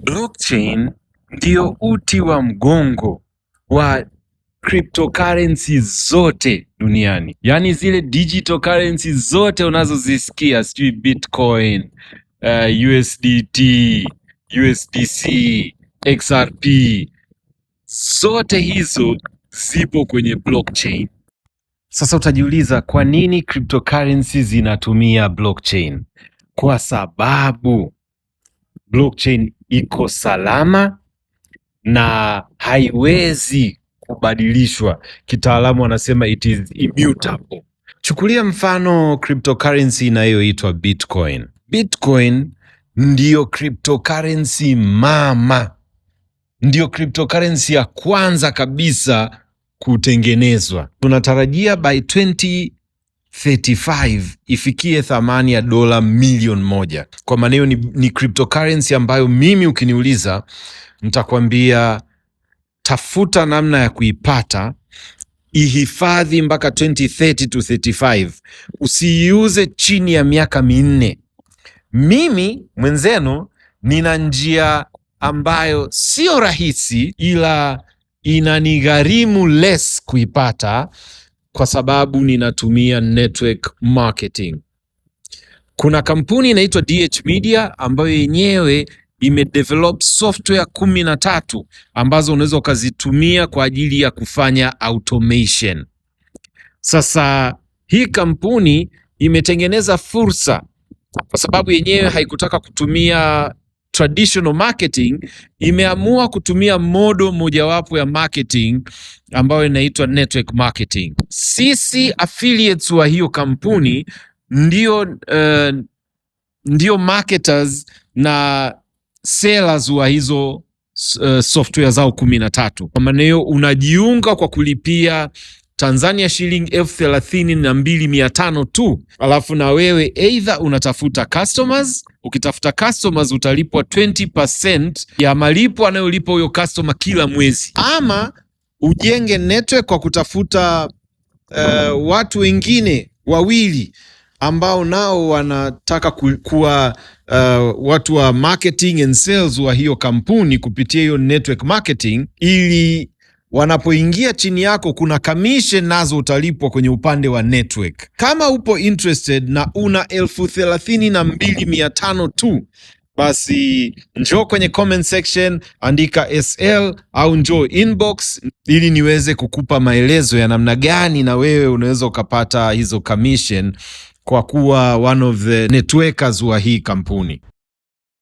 Blockchain ndio uti wa mgongo wa cryptocurrency zote duniani, yaani zile digital currency zote unazozisikia, sijui Bitcoin, USDT, USDC, XRP, zote hizo zipo kwenye blockchain. Sasa utajiuliza kwa nini cryptocurrency zinatumia blockchain? Kwa sababu blockchain iko salama na haiwezi kubadilishwa. Kitaalamu wanasema it is immutable. Chukulia mfano cryptocurrency inayoitwa Bitcoin. Bitcoin ndiyo cryptocurrency mama, ndiyo cryptocurrency ya kwanza kabisa kutengenezwa. Tunatarajia by 2035 ifikie thamani ya dola milioni 1. Kwa maana hiyo ni cryptocurrency ambayo mimi ukiniuliza nitakwambia tafuta namna ya kuipata, ihifadhi mpaka 2030 to 35, usiiuze chini ya miaka 4. Mimi mwenzenu nina njia ambayo sio rahisi, ila inanigharimu less kuipata kwa sababu ninatumia network marketing. Kuna kampuni inaitwa DH Media ambayo yenyewe imedevelop software 13 ambazo unaweza ukazitumia kwa ajili ya kufanya automation. Sasa hii kampuni imetengeneza fursa kwa sababu yenyewe haikutaka kutumia traditional marketing, imeamua kutumia model mojawapo ya marketing ambayo inaitwa network marketing. Sisi affiliates wa hiyo kampuni ndio marketers na sellers wa hizo software zao 13. Kwa maana hiyo unajiunga kwa kulipia Tanzania shilingi 32,500 tu, alafu na wewe either unatafuta customers. Ukitafuta customers utalipwa 20% ya malipo anayolipa huyo customer kila mwezi, ama ujenge network kwa kutafuta watu wengine wawili ambao nao wanataka kuwa watu wa marketing and sales wa hiyo kampuni kupitia hiyo network marketing, ili wanapoingia chini yako kuna commission nazo utalipwa kwenye upande wa network. Kama upo interested na una 32,500 tu, basi njoo kwenye comment section, andika SL au njoo inbox ili niweze kukupa maelezo ya namna gani na wewe unaweza ukapata hizo commission kwa kuwa one of the networkers wa hii kampuni.